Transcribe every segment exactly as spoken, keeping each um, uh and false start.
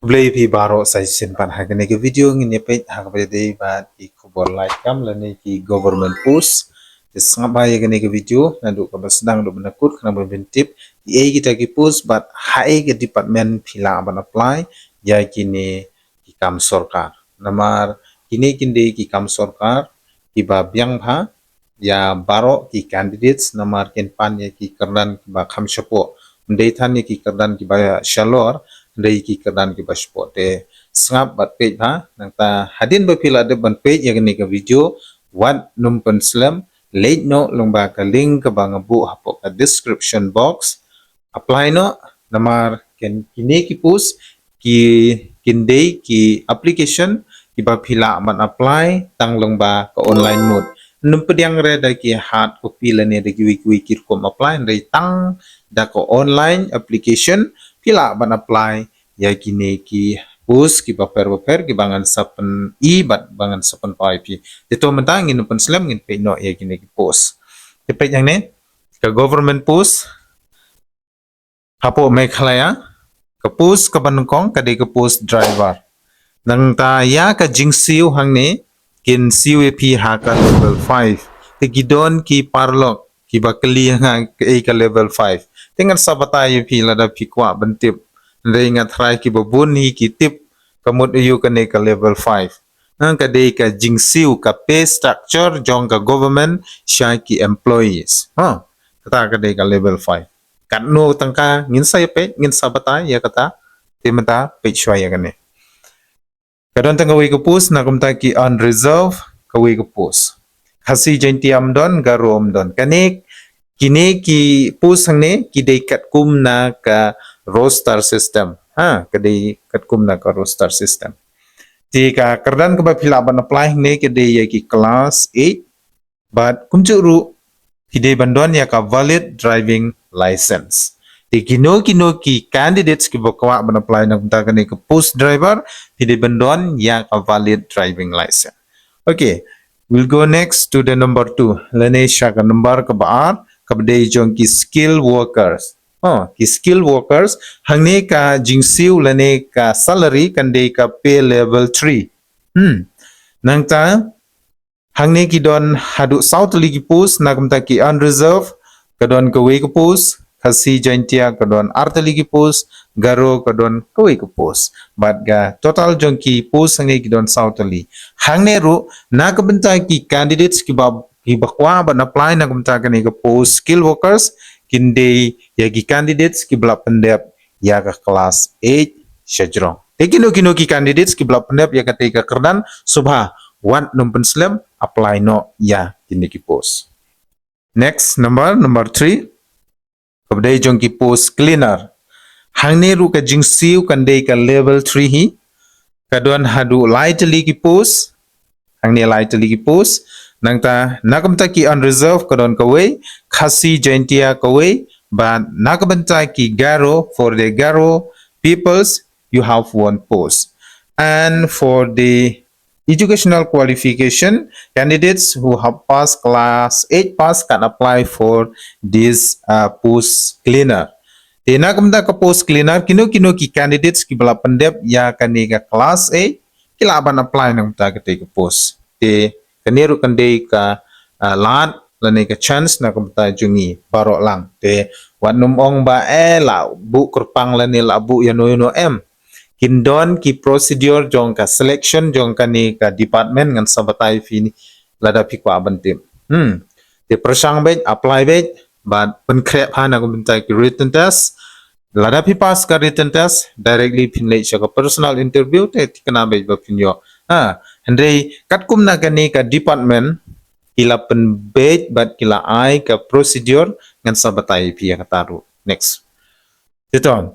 Khublei phi baroh sa shisien pat ha kane ka video ngin ïa peit ha kaba ïadei bad ki khubor lait kam lane ki government post. Te sngap bha ïa kane ka video naduh kaba sdang haduh ba kut khnang ban pyntip ïa kita ki post bad ha ei ka department phi lah ban apply ïa kine ki kam sorkar. Namar kine kin dei ki kam sorkar kiba biang bha ïa baroh ki candidates namar kin pan ïa ki kyrdan kiba kham shapoh. Ym dei than ïa ki kyrdan kiba shalor, hynrei ki kyrdan kiba shapoh. Te sngap bad peit bha, nangta hadien ba phi la dep ban peit ïa kane ka video, wat nym pynslem, leit noh lyngba ka link kaba nga buh hapoh ka description box. Apply noh, namar kin kine ki post ki kin dei ki application kiba phi lah ban apply tang lyngba ka online mode. Nym pdiang re da ki hard copy lane da kiwei kiwei ki rukom apply, hynrei tang da ka online application phi lah ban apply ïa kine ki post kiba pher bapher kiba ngan sa pyni bad ba ngan sa pynpaw ïa phi. Te to mynta ngin pynslem ngin peit noh ïa kine ki post. Te peit hangne ka government post hapoh Meghalaya, ka post kaba nyngkong ka dei ka post driver. Nangta ïa ka jingsiew hangne kin siew ïa phi ha ka level five. Te ki don ki paralok kiba kylli ha nga kaei ka level five. Te ngan sa batai ïa phi lada phi kwah ban tip. Hynrei nga tharai kiba bun hi ki tip ka mut aïu kane ka level five. Ngan ka dei ka jingsiew ka pay structure jong ka government sha ki employees. Ha, kata ka dei ka level five. Katno tyngka ngin sa ïa peit, ngin sa batai ïa kata. Te mynta peit shuwa ïa kane. Ka don tang kawei ka post na kumta ki unreserved kawei ka post. Khasi Jaintia ym don, Garo ym don. Kane kine ki post hangne ki dei katkum na ka roster system. Ha, ka dei katkum na ka roster system. Te ka kyrdan kaba phi lah ban apply hangne ka dei ïa ki class eight bad kumjuh ruh phi dei ban don ïa ka valid driving license. Te kino kino ki candidates kiba kwah ban apply na kumta kane ka post driver phi dei ban don ïa ka valid driving license. Okay, we'll go next to the number two. Lane sha ka number kaba ar kaba dei jong ki skilled workers. Oh, ki skilled workers hangne ka jingsiew lane ka salary kan dei ka pay level three. Hmm. Nangta hangne ki don haduh saw tylli ki post na kumta ki unreserved ka don kawei ka post, Khasi Jaintia ka don ar tylli ki post, Garo ka don kawei ka post. Bad ka total jong ki post hangne ki don saw tylli. Hangne ruh na ka bynta ki candidates kiba kiba kwah ban apply na ka bynta kane ka post skilled workers kin dei ïa ki candidates kiba la pyndep ïa ka class eight shajrong. Te kino kino ki candidates kiba la pyndep ïa kata ka kyrdan sngewbha wat nym pynslem apply noh ïa kine ki post. Next number, number three. Kaba dei jong ki post cleaner. Hangne ruh ka jingsiew kan dei ka level three hi. Ka don haduh lai tylli ki post. Hangne lai tylli ki post. Nangta na ka bynta ki unreserved ka don kawei, Khasi Jaintia kawei, bad na ka bynta ki Garo, for the Garo peoples you have one post. And for the educational qualification, candidates who have passed class eight pass can apply for this uh, post cleaner. Te na ka bynta ka post cleaner, kino kino ki candidates kiba la pyndep ïa kane ka class eight ki lah ban apply na ka bynta kata ka post. Te kane ruh kan dei ka uh, lad lane ka chance na ka bynta jong ngi baroh lang. Te wat nym ong ba eh la buh kyrpang lane la buh ïano ïano, em. Kin don ki procedure jong ka selection jong kane ka department ngan sa batai phi lada phi kwah ban tip. Hmm. Te pyrshang beit, apply beit, bad pynkhreh ha na ka bynta ki written test. Lada phi pass ka written test, directly phin leit sha ka personal interview te thikna beit ba phin ïoh. Ha, hynrei katkum na kane ka department ki la pynbeit bad ki la ai ka procedure ngan sa batai phi ïa kata ruh. Next. Te to.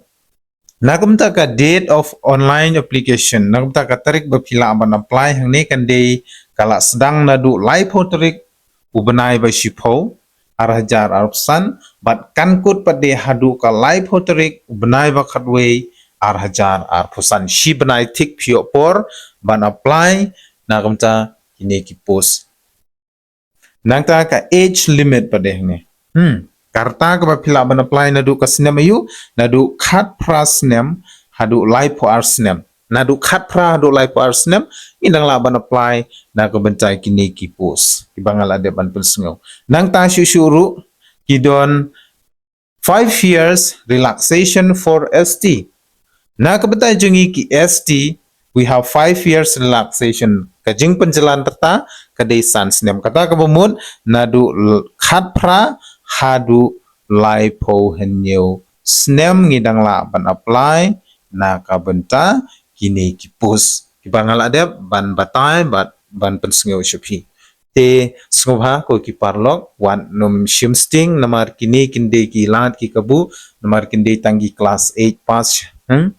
Na ka bynta ka date of online application, na ka bynta ka tarik ba phi lah ban apply hangne kan dei ka la sdang naduh laiphew tarik u bnai ba shiphew ar hajar arphew san bad kan kut pat dei haduh ka laiphew tarik u bnai ba khatwei ar hajar arphew san. Shi bnai thik phi ïoh por ban apply na ka bynta kine ki post. Nangta ka age limit pat dei hangne. Hmm. Ka rta kaba phi lah ban apply naduh ka snem aïu, naduh khatphra snem haduh laiphew ar snem. Naduh khatphra haduh laiphew ar snem, ngi dang lah ban apply na ka bynta kine ki post kiba nga la dep ban pynsngew. Nangta shuh shuh ruh ki don five years relaxation for S T. Na ka bynta jong ngi ki S T, we have five years relaxation. Ka jingpynjlan rta ka dei san snem. Kata kaba mut naduh l-, khatphra haduh laiphew hynñiew snem ngi dang lah ban apply na ka bynta kine ki post kiba nga la dep ban batai bad ban pynsngew sha phi. Te sngewbha ko ki paralok, wat nym shim sting, namar kine kin dei ki lad ki kabu, namar kin dei tang ki class eight pass, hmm?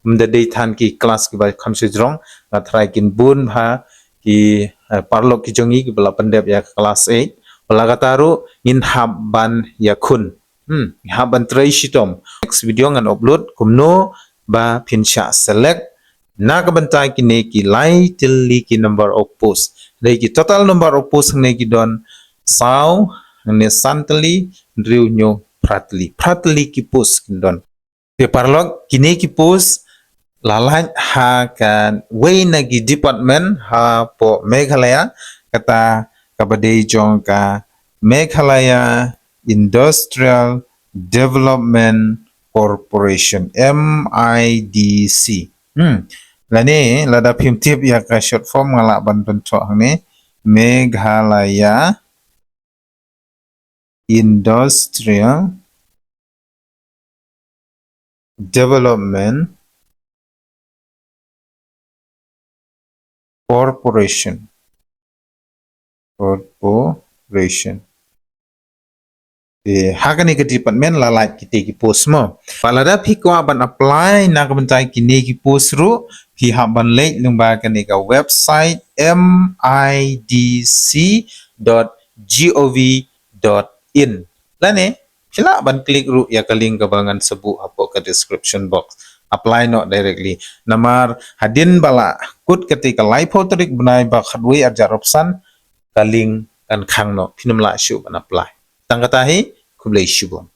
Ym da dei than ki class kiba kham shajrong, nga tharai kin bun bha ki, eh, paralok ki jong ngi kiba la pyndep ïa ka class eight. Wat la katta ruh ngin hap ban ïakhun. Hmm, hap ban trei shitom. Next video ngan upload kumno ba phin shah select na ka bynta kine ki lai tylli ki number of post. Dei ki total number of post hangne ki don saw, hangne san tylli, hynriew, hynñiew, phra tylli. Phra tylli ki post kin don. Te paralok, kine ki post la lait ha kawei na ki department hapoh Meghalaya, kata kaba dei jong ka Meghalaya Industrial Development Corporation, M I D C. Hmm. Lane, lada phim tip ïa ka short form nga lah ban pynthoh hangne, Meghalaya Industrial Development Corporation. Corporation. Eh, ha kane ka department la lait kite ki post mo. Bad lada phi kwah ban apply na ka bynta kine ki post ruh, phi hap ban leit lyngba kane ka website M I D C dot gov dot in. Lane, phi lah ban click ruh ïa ka link kaba ngan sa buh hapoh ka description box. Apply noh directly. Namar hadien ba la kut kata ka laiphew tarik bnai ba khatwei arhajar arphew san, ka link kan khang noh. Phin ym lah shuh ban apply. Tang kata hi, khublei shibun.